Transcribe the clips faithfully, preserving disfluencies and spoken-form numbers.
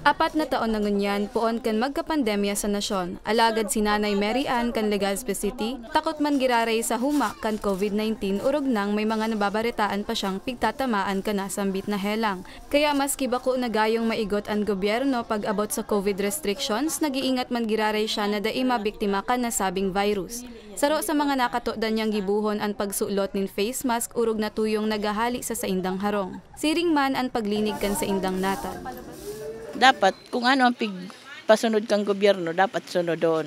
Apat na taon na ngunyan, poon kan magkapandemya sa nasyon. Alagad si Nanay Mary Ann kan Legazpi City, takot man giraray sa huma kan COVID nineteen, orog nang may mga nababaretaan pa siyang pigtatamaan kan nasambit na helang. Kaya maski bako na gayong maigot an gobyerno pag-abot sa COVID restrictions, nag-iingat man giraray siya na dai mabiktima kan nasabing virus. Saro sa mga nakatodan niyang gibohon an pagsulot nin face mask orog na tuyong naghahali sa saindang harong. Siring man an paglinig kan saindang natad. Dapat kung ano ang pigpasunod kang gobyerno, dapat sunodon.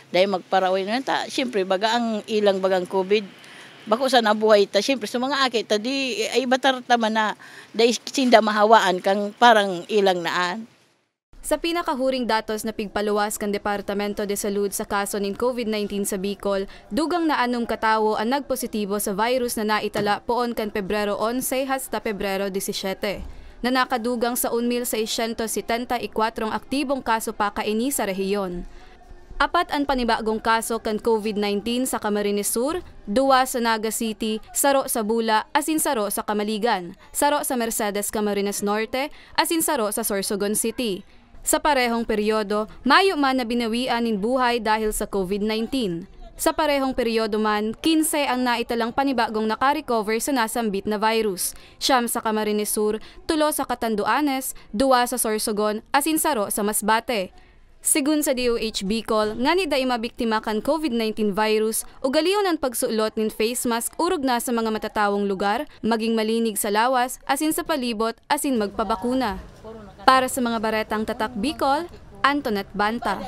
Dahil magparaoy na ta, siyempre, baga ang ilang bagang COVID, bako sa nabuhay ta, siyempre, sa mga aki ta, di, ay batar ta man na, dahil sinda mahawaan kang parang ilang naan. Sa pinakahuring datos na pigpaluwas kan Departamento de Salud sa kaso nin COVID nineteen sa Bicol, dugang na anom katawo an nagpositibo sa virus na naitala poon kan Pebrero onse hasta Pebrero disisiete, na nakadugang sa un mil seiscientos setenta y kuatro aktibong kaso pa kaini sa rehiyon. Apat an panibagong kaso kan COVID nineteen sa Camarines Sur, duwa sa Naga City, saro sa Bula, asin saro sa Camaligan, saro sa Mercedes Camarines Norte, asin saro sa Sorsogon City. Sa parehong peryodo, mayo man na binawian nin buhay dahil sa COVID nineteen. Sa parehong peryodo man, kinse ang naitalang panibagong nakarecover sa nasambit na virus, siyam sa Camarines Sur, tulo sa Catanduanes, duwa sa Sorsogon, asin saro sa Masbate. Segun sa D O H Bicol, ngani dai mabiktima kan COVID nineteen virus, ugalihon an pagsulot nin face mask orog na sa mga matatawong lugar, magin malinig sa lawas asin sa palibot asin magpabakuna. Para sa mga baretang Tatak Bicol, Antoinette Banta.